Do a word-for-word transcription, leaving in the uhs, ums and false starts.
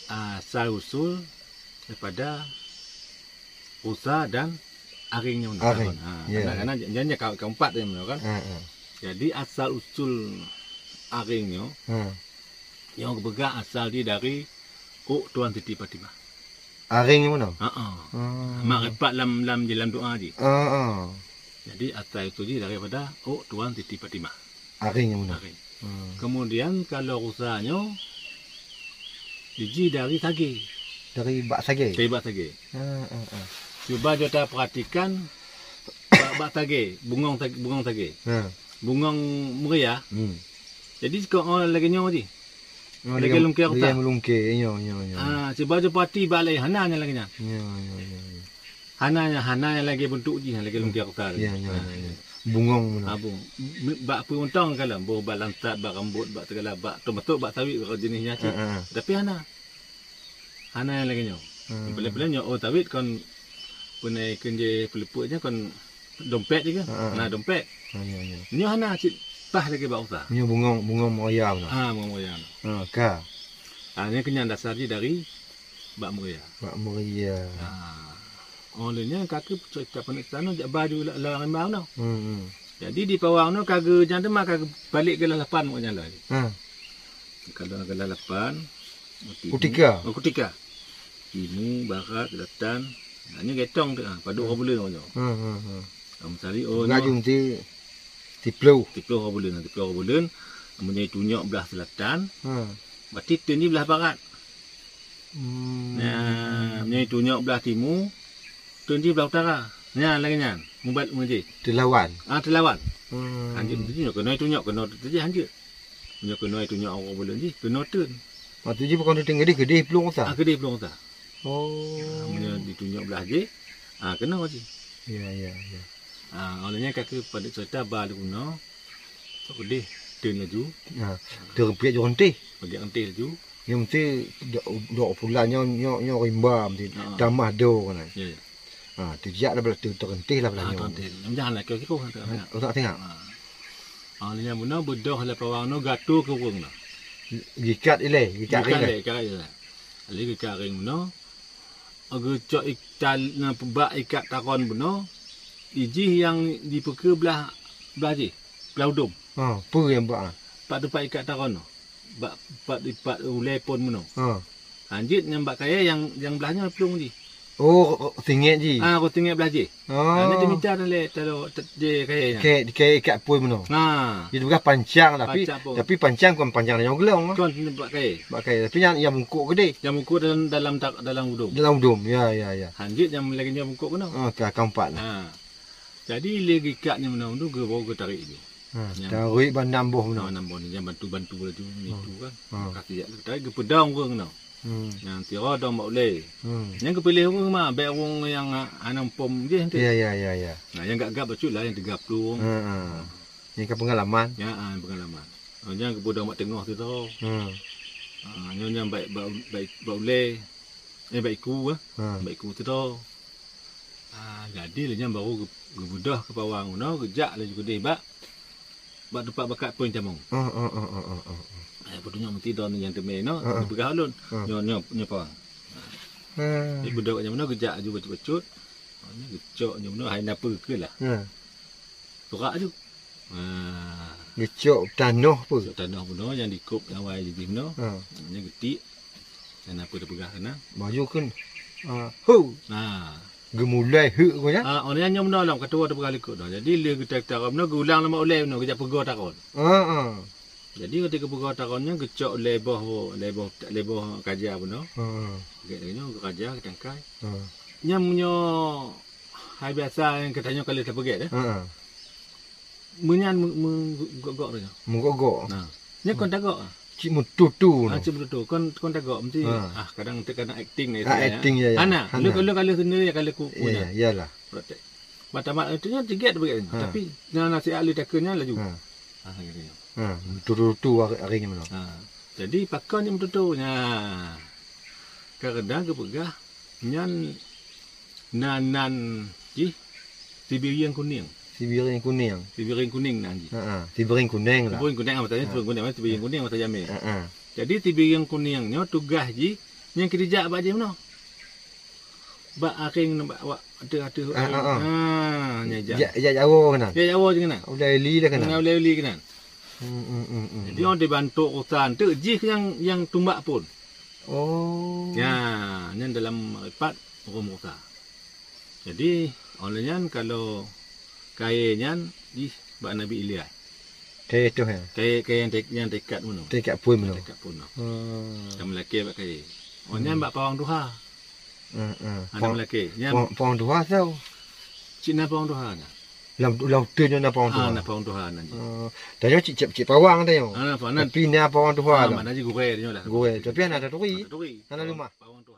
Asal usul daripada rusa dan aring nyoe. Aring. Ha, ya. Karena, karena janji ka, ka empat nyoe kan. Ha, ha. Jadi asal usul aring nyoe, ha, nyoe geupeugah asal jih dari ôk Tuan Siti Fatimah. Aring nyoe meunan? Ha, ha. Hmm. Mak ripat lam, lam, dalam doa jih. Ha, ha. Jadi asal usul jih daripada ôk Tuan Siti Fatimah. Aring nyoe meunan. Aring. Hmm. Kemudian kalau rusa nyoe, jih dari sage. Dari bak sage? Dari bak sage. Ha, ha, ha. Cuba jota perhatikan bak, bak sage, bungong sage, bungong sage. Ha. Bungong meuria. Hmm. Jadi sikok, oh, lagèe nyoe jih. Oh, lagèe lungkè rusa. Lagèe lungkè, nyoe, nyoe, nyoe. Ah, cuba jota perhati bak laén, hana nyang lagèe nyan. Nyoe, nyoe, nyoe, nyoe. Hana nyang, hana nyang lagèe bentuk jih, lagèe lungkè rusa. Ya, ya, ya, ya. Bungong meunan. Ha, bungong. Bak peue mantong kalon, boh bak lansat, bak rambot, bak segala, bak, teumasok bak saweut, jeunihnya cit. Ha, ha. Tapi hana. Hana nyang lagèe nyoe. Hmm. Peuleueh-peuleueh nyoe, oh, saweut kon peunai keunjai peuleupeuk nyan kon dompet jih kan? Ha, ha. Nah, dompet. Ha, ya, ya. Nyoe hana cit paih lagèe bak rusa. Nyoe bungong, bungong meuria meunan. Ha, bungong meuria meunan. Ha, ka. Ha, nyan keunyan dasar jih dari bak meuria. Bak meuria. Ha. Oh, lheueh nyan ka keuh cerita peuneuk tanoh jak ba ju la-, lam rimba nyoe. Hmm, hmm. Jadi di Pawang nyoe ka geu-, nyan teuma ka geubalek geulah lapan ngon nyan lom. Ha. Kalau geulah lapan, timu, kutika. Oh, kutika. Timu, barat, selatan. Nah, nyoe geuitong tu, ha, padub uroe buleuen nyoe. Hmm, hmm, hmm. Ha, misali, oh, nyoe. Laju meusti siplôh. Siplôh uroe buleuen, siplôh uroe buleuen. Meunyoe tunyok blah selatan, hmm, berarti teun jih blah barat. Hmm. Nah, meunyoe tunyok blah timu, teun jih blah utara. Nyan lagèe nyan, mubat meujih. Teulawan. Ah, teulawan. Hmm. Hanjeuet meutunyok, keunoe tunyok, keunoe teujih hanjeuet. Meunyoe keunoe tunyok uroe buleuen jih, keunoe teun. Maksud jih bukan teun keudeh, keudeh plueng rusa? Ah, keudeh plueng rusa. Oh. Ah, meunyoe ditunyok blah jih, ah, keunoe jih. Ya, ya, ya. Ah, óh lheueh nyan ka keuh padub cerita ba lé bunoe, keudeh teun laju. Ha, teureupiek ju reunteh. Pagiek reunteh laju. Nyoe meusti dok, dok pulan nyoe, nyoe, nyoe rimba meusti. Ha. Tamah do kan. Ya, ya. Ha, teujak lah blah tu, teureunteh lah blah nyoe. Ha, teureunteh. Nyang jahan lah keu siku. Ha, tak tengok. Ha. Ha, lheueh nyan bunoe beudoh lé Pawang nyoe gatu keu ureueng nyoe. Gikat ilèe, gikat ilèe. Gikat ilèe, gikat ilèe. Lheueh gikat ring bunoe, geucok ikat, na, bak ikat taron bunoe, ijih nyang jipeukeue blah, blah jih, blah udom. Ha, peue nyang bak, ha? Bak teumpat ikat taron nyoe. Bak, bak, bak ulèe phôn bunoe. Ha. Hanjeuet nyang bak kayèe nyang, nyang blah nyoe plueng jih. Oh, singèt jih. Ah, singèt blah jih. Oh. Ah, nyan teumita lé talo, te-, di kayèe nyan. Kayèe, kayèe ikat phôn bunoe. Ha. Jih peugah pancang tapi, pancang phôn. Tapi pancang kon pancang nyoe geulong. Kon bak kayèe. Bak kayèe. Tapi nyang, nyang bungkôk keudeh. Nyang bungkôk dalam, dalam ta-, dalam udom. Dalam udom. Ya, ya, ya. Hanjeuet nyang lagèe nyoe bungkôk keunoe. Oh, ka, ka empat lah. Ha. Jadi lé gikat nyang meunan tu geu-, baru geutarek jih. Ha, nyang tarik bak nam boh meunan. Ha, nam boh nyan bantu-bantu laju ngitu kan. Ha. Ka sijak geutarek geupeudong ureueng nyoe. Hmm. Nyang sidroe dong bak ulèe. Hmm. Nyang geupiléh ureueng ma, bèk ureueng nyang hana muphom jih tu. Ya, ya, ya, ya. Nah, nyang gab-gab bacut lah nyang tiga puluh. Ha, ha. Nyang ka peungalaman. Ya, ha, peungalaman. Oh, nyang geupeudong bak teungoh tu tho. Hmm. Ha, nyoe nyang bak, bak, bak, bak ulèe. Eh, bak iku, eh. Ha. Bak iku tu tho. Ah, jadi lé nyan baru geu-, geubeudôh keu Pawang bunoe, geujak laju keudeh bak, bak teumpat bakat phôn tamong. Oh, oh, oh. Eh, peutunyok meuti don nyang teumé nyoe, oh, oh, geupeugah ulôn. Oh. Nyoe, nyoe, nyoe Pawang. Oh. Jadi beudôh nyan bunoe geujak laju bacut-bacut. Oh, nyoe geucok nyoe bunoe, hai na peue keu lah. Oh. Surak laju. Ha. Geucok tanoh pun. Geucok tanoh bunoe nyang dikôb nyang awai jih bunoe. Ha. Nyan geutiek. Nyang na peue teupeugah keunan. Baju kheun. Ha. Hu. Ha. Geumulai heuk ko nyan. Ha, oh nyan nyoe bunoe lom, ka tuwoe teupeugah likot dah. Jadi lé geuta-, taron bunoe geuulang lam ulèe bunoe, geujak peugoe taron. Ha, ha. Jadi ketika peugoe taron nyan geucok lhèe boh, lhèe boh, lhèe boh kaja bunoe. Ha, ha. Gèt lagèe nyoe, kaja, geutangkai. Ha. Nyan meunyoe hai biasa nyang geutanyoe ka lheueh tapeugèt, eh. Ha, ha. Meunyan me-, me-, gok-gok tu nyoe. Meugok-gok. Nah. Nyan kon tagok ah. Cit meututu. Ah, cit meututu. Kon, kon tagok meusti. Ha. Ah, kadang teuka na acting lah. Ah, istilahnya. Acting, ya, ya. Hana. Hana. Lôn, lôn ka lheueh sendiri, ka lheueh ku-, ku nyan. Ya, ya, iyalah. Praktek. Mata-mata tu nyan siget beugèt. Ha. Tapi na nasihat lé takheun nyan laju. Ha. Ah, gitu. Ha, meututu-tutu hari, hari nyan. Ha. Jadi pakon nyan meututu nyan. Kadang geupeugah nyan nan, nan jih Sibirieng Kuning. Sibirieng Kuning. Sibirieng Kuning nan jih. Ha, ha. Sibirieng Kuning lah. Sibirieng Kuning, maksudnya ha. Sibirieng Kuning, Sibirieng Kuning, maksudnya jamé. Ha, ha. Jadi Sibirieng Kuning nyoe tugaih jih Nyang keu dijak bak jih meunoe. Bak akhé bak, bak ateueh-ateueh. Ah, ah, ah. Ha, nyan jak. Jak, jak jawoe keunan. Jak jawoe keunan. Ulèe li lah keunan. Keunan ulèe li keunan. Hmm, hmm, hmm, hmm. Jadi, oh, dibantu rusa teuk jih nyang, nyang tumbak phon. Oh. Ya, nyan dalam ripat huköm rusa. Jadi, oleh nyan kalau kayèe nyan jih bak Nabi Ilyas. Kayèe toh ya? Kayèe, kayèe nyang te-, nyang teuikat meunoe. Teuikat phon meunoe. Teuikat phon meunoe. Hmm. Ka meulakèe bak kayèe. Oh, nyan bak pawang tuha. Hmm, hmm. Ada meulakèe. Nyan pawang, pawang tuha soe? Cit na pawang tuha nyan. Lam, lam uteuen nyan na pawang tuha. Ah, na pawang tuha nyan. Hmm. Tanyoe cit, cit, cit pawang tanyoe. Ah, na pawang. Tapi na pawang tuha. Ah, lam. Makna jih gurèe tanyoe lah. Gurèe. Tapi hana taturi. Hana taturi. Hana leumah. Pawang tuha.